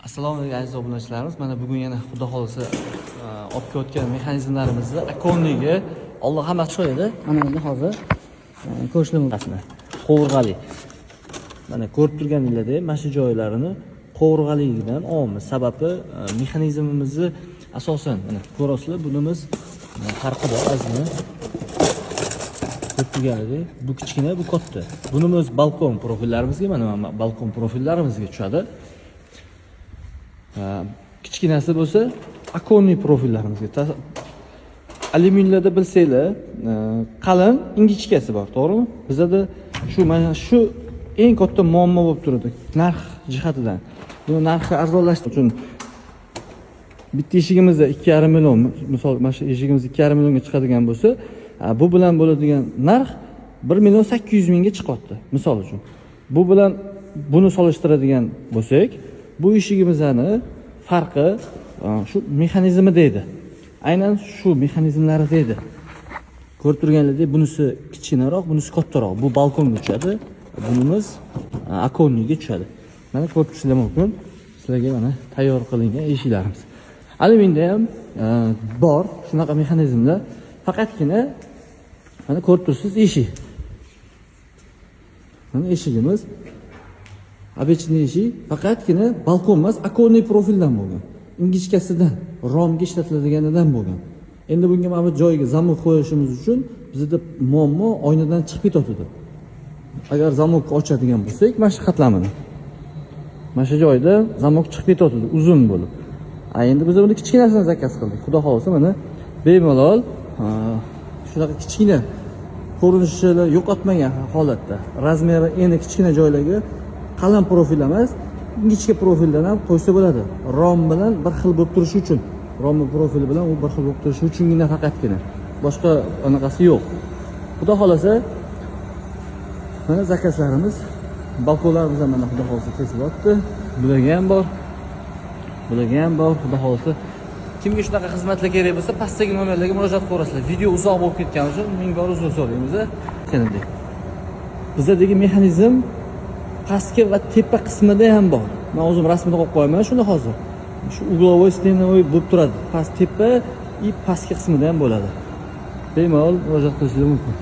Assalomu alaykum, aziz obunachilarimiz. Mana bugun yana, xudo xohlasa, olib kelayotgan mexanizmlarimizni оконный ga Alloh hammasi chiroyli. Mana endi hozir ko'rishlar mumkin. Qovurg'ali. Mana ko'rib turganinglardek, mana shu joylarini qovurg'aligidan olamiz. Sababi mexanizmimizni asosan mana ko'rasizlar, bunimiz farqi bor ozgina. Ko'rib turganidek, bu kichkina, bu katta. Bunimiz balkon profillarimizga, mana balkon profillarimizga tushadi. Ha, kichkinasi bo'lsa оконный profillarimizga. Alyuminlarda bilsanglar, qalin, ingichkasi bor, to'g'rimi? Bizada shu, mana shu eng katta muammo bo'lib turadi narx jihatidan. Buni narxi arzonlashtirish uchun bitta eshigimizda 2,5 million, misol, mana shu eshigimiz 2,5 millionga chiqadigan bo'lsa, bu bilan bo'ladigan narx 1 million 800 mingga chiqyapti, misol uchun. Bu bilan buni solishtiradigan bo'lsak, bu eshigimizni farqi shu mexanizmi deydi, aynan shu mexanizmlari deydi. Ko'rib turganlaridek, bunisi kichkinaroq, bunisi kattaroq. Bu balkonga tushadi, bunimiz оконный ga tushadi. Mana ko'rib turishinglar mumkin, sizlarga mana tayyor qilingan eshiklarimiz. Alyuminda ham bor shunaqa mexanizmlar, faqatgina mana ko'rib turibsiz, eshik, mana eshigimiz обычный eshik, faqatgina balkon emas, оконный profildan bo'lgan, ingichkasidan, romga ishlatiladiganidan bo'lgan. Endi bunga mana bu joyiga zamok qo'yishimiz uchun bizada muammo, oynadan chiqib ketyapti. Agar zamok ochadigan bo'lsak, mana shu qatlamini, mana shu joyda zamok chiqib ketyapti uzun bo'lib. A endi biz buni kichkinasini zakaz qildik. Xudo xohlasa, mana bemalol shunaqa kichkina ko'rinishini yo'qotmagan holatda, размер i endi kichkina joylarga qalin profil emas, ingichka profildan ham qo'ysa bo'ladi. Rom bilan bir xil bo'lib turishi uchun, romni profili bilan u bir xil bo'lib turishi uchungina faqatgina, boshqa anaqasi yo'q. Xudo xohlasa, mana zakazlarimiz, balkonlarimiz ham mana, xudo xohlasa, kesilyapti. Bularga ham bor, bularga ham bor. Xudo xohlasa, kimga shunaqa xizmatlar kerak bo'lsa, pastdagi nomerlarga murojaat qilaverasizlar. Video uzoq bo'lib ketgani uchun ming bor uzr so'raymiz. Aytganimdek, bizadagi mexanizm pastki va tepa qismida ham bor. Man o'zim rasmini qo'yib qo'yaman shuni hozir. Shu угловой, стеновой bo'lib turadi, past, tepa и pastki qismida ham bo'ladi. Bemalol murojaat qilishingiz mumkin.